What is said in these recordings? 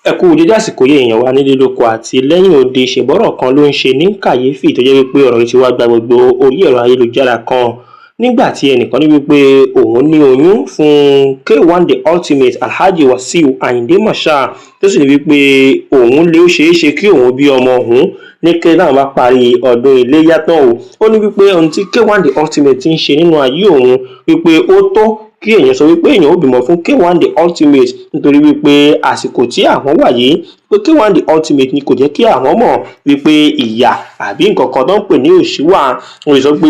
Ẹ kú dédé àsìkò yìí, èèyàn wa nílé lóko àti lẹ́yìn odi. Ṣèbọ́rọ̀ kan ló ń ṣe ní kàyéfì tó jẹ́ wípé ọ̀rọ̀ yìí ti wá gba gbogbo orí ẹ̀rọ ayélujára kan nígbà tí ẹnìkan ní wípé òun ní oyún fún K1 The Ultimate, Alhaji Wasiu Ayinde Marshal, tó sì ní wípé òun lè ó ṣeé ṣe kí òun bí ọmọ òun ní kété táwọn bá parí ọdún iléyá tán o. Ó ní wípé ohun tí K1 The Ultimate ti ń ṣe nínú ayé òun, wípé ó tó kí èèyàn sọ wípé èèyàn ó bímọ fún K1 The Ultimate, nítorí wípé àsìkò tí àwọn wà yìí, pé K1 The Ultimate ni kò jẹ́ kí àwọn mọ̀ wípé ìyà àbí nǹkan kan tó ń pè ní òṣì wà. Wọ́n sọ pé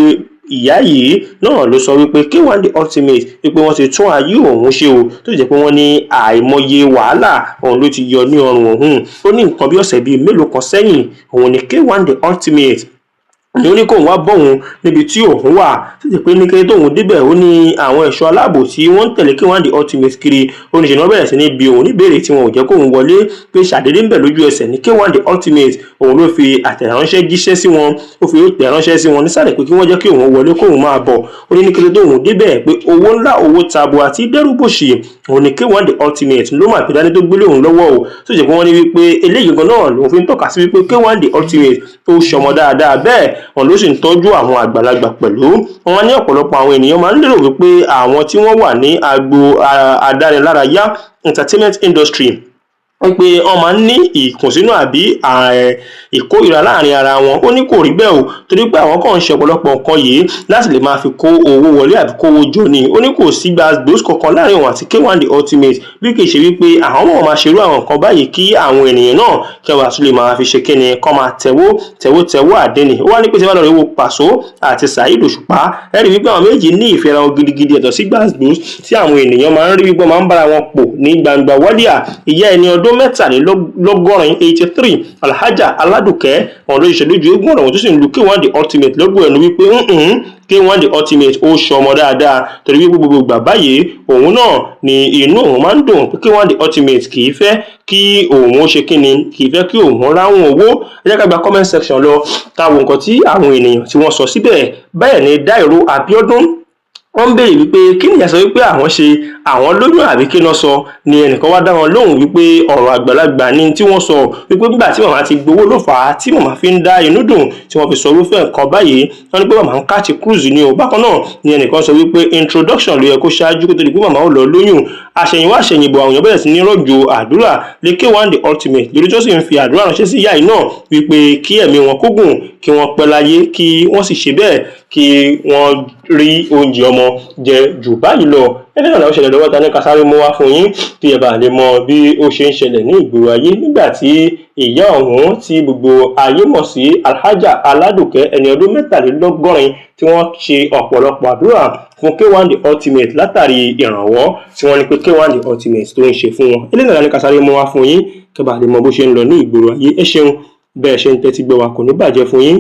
ìyá yìí náà ló sọ wípé K1 The Ultimate, wípé wọ́n ti tún ayé òun ṣe o, tó sì jẹ́ pé wọ́n ní àìmọye wàhálà òun ló ti yọ ní ọrùn òun. Ó ní nǹkan bí ọ̀sẹ̀ bíi mélòó kan sẹ́yìn, òun ni K1 The Ultimate ni ó ní kóun wá bọ́un níbi tí òun wà, tó sì pé ní kété tóun débẹ̀, ó ní àwọn ẹ̀ṣọ́ aláàbò tí wọ́n ń tẹ̀lé K1 The Ultimate kiri, ó ní ṣe ni wọ́n bẹ̀rẹ̀ sí ní bi òun níbèrè tí wọn ò jẹ́ kóun wọlé, pé ṣàdédé ń bẹ̀ lójú ẹsẹ̀ ní K1 The Ultimate òun ló fi àtẹ̀ránṣẹ́ jíṣẹ́ sí wọn. Ó fi tẹ̀ ránṣẹ́ sí wọn nísàlẹ̀ pé kí wọ́n jẹ́ kí òun wọlé, kóun máa bọ̀. Ó ní ní kété tóun débẹ̀, pé owó ńlá, owó tabua àti dẹ́rùbòṣì òun ni K1 The Ultimate ló máa gbé dání tó gbélé òun lọ́wọ́ o, tó jẹ́ pé wọ́n ní wípé eléyìí gan náà lòun fi ń tọ́ka sí wípé K1 The Ultimate tó ṣọmọ dáadáa, bẹ́ẹ̀ òun ló sì ń tọ́jú àwọn àgbàlagbà pẹ̀lú wọn. Ní ọ̀pọ̀lọpọ̀ àwọn ènìyàn máa ń lérò wípé àwọn tí wọ́n wà ní agbo adánilárayá, entertainment industry, wípé wọ́n máa ń ní ìkùnsínú àbí ìkórìíra láàrin ara wọn. Ó ní kò rí bẹ́ẹ̀ o, torí pé àwọn kan ń ṣe ọ̀pọ̀lọpọ̀ nǹkan yìí láti lè máa fi kó owó wọlé àbí kówó jọ ni. Ó ní kò sí gbàgbós kankan láàrin òun àti K1 The Ultimate, bí kì í ṣe wípé àwọn náà máa ṣerú àwọn nǹkan báyìí kí àwọn ènìyàn náà kí wọ́n tún lè máa fi ṣe kíni kọ́ máa tẹ̀wó tẹ̀wó tẹ̀wó àdínì. Ó wá ní pé tí wọ́n lọ rí wo Pàṣọ àti Saheed Òṣùpá, ẹ rí wípé àwọn méjì ní ìfẹ́ ra wọn gidigidi, ẹ̀tọ́ sí gbàgbós tí àwọn ènìyàn máa ń rí wípé máa ń bára wọn pò ní gbangba wálíà. Ìyá ẹni ọdún 83, 83, Alhaja Aládùkẹ́, òun ló ṣe lójú eégún ọ̀rọ̀, tó sì ń lu K1 The Ultimate lọ́gùn ẹnu wípé K1 The Ultimate ó ṣọmọ dáadáa, torí wípé gbogbo ìgbà báyìí òun náà ni inú òun máa ń dùn pé K1 The Ultimate kì í fẹ́ kí òun ó ṣe kíni, kì í fẹ́ kí òun ráhùn owó. Ẹ jẹ́ ká gba comment section lọ, ká wo nǹkan tí àwọn ènìyàn tí wọ́n sọ síbẹ̀. Bẹ́ẹ̀ ni Dáìró Abíọ́dún, wọ́n ń béèrè wípé kí nìyẹn sọ wípé àwọn ṣe àwọn lóyún àbí kí náà sọ ni. Ẹnìkan wá dá wọn lóhùn wípé ọ̀rọ̀ àgbàlagbà ni tí wọ́n sọ, wípé nígbà tí màmá ti gbowó ló fà á tí màmá fi ń dá inú dùn tí wọ́n fi sọ irúfẹ́ nǹkan báyìí. Wọ́n ní pé màmá ń catch cruise ni o. Bákan náà ni ẹnìkan sọ wípé introduction ló yẹ kó ṣáájú kó tó di pé màmá ó lọ lóyún. Àṣẹ̀yìnwá àṣẹ̀yìnbọ̀, àwọn èèyàn bẹ̀rẹ̀ sí ní rọ̀jò àdúrà lé K1 The Ultimate lórí, tó sì ń fi àdúrà ránṣẹ́ sí ìyá yìí náà wípé kí ẹ̀mí wọn kó gùn, kí wọ́n pẹ́ láyé, kí wọ́n sì ṣe bẹ́ẹ̀, kí wọ́n rí oúnjẹ ọmọ jẹ jù báyìí lọ. Ẹni náà làwọn ṣẹlẹ̀ lọ́wọ́ ta ní ká sáré mú wá fún yín kí ẹ bá lè mọ bí ó ṣe ń ṣẹlẹ̀ ní ìgboro ayé, nígbà tí ìyá ọ̀hún tí gbogbo ayé mọ̀ sí Alhaja Aládùkẹ́, ẹni ọdún 83, tí wọ́n ṣe ọ̀pọ̀lọpọ̀ àdúrà fún K1 The Ultimate látàrí ìrànwọ́ tí wọ́n ní pé K1 The Ultimate tó ń ṣe fún wọn. Eléyìí náà ní ká sáré mú wá fún yín kí ẹ bá lè mọ bó ṣe ń lọ ní ìgboro ayé. Ẹ ṣeun bẹ́ẹ̀ ṣe ń tẹ́tí gbọ́ wa, kò ní bàjẹ́ fún yín.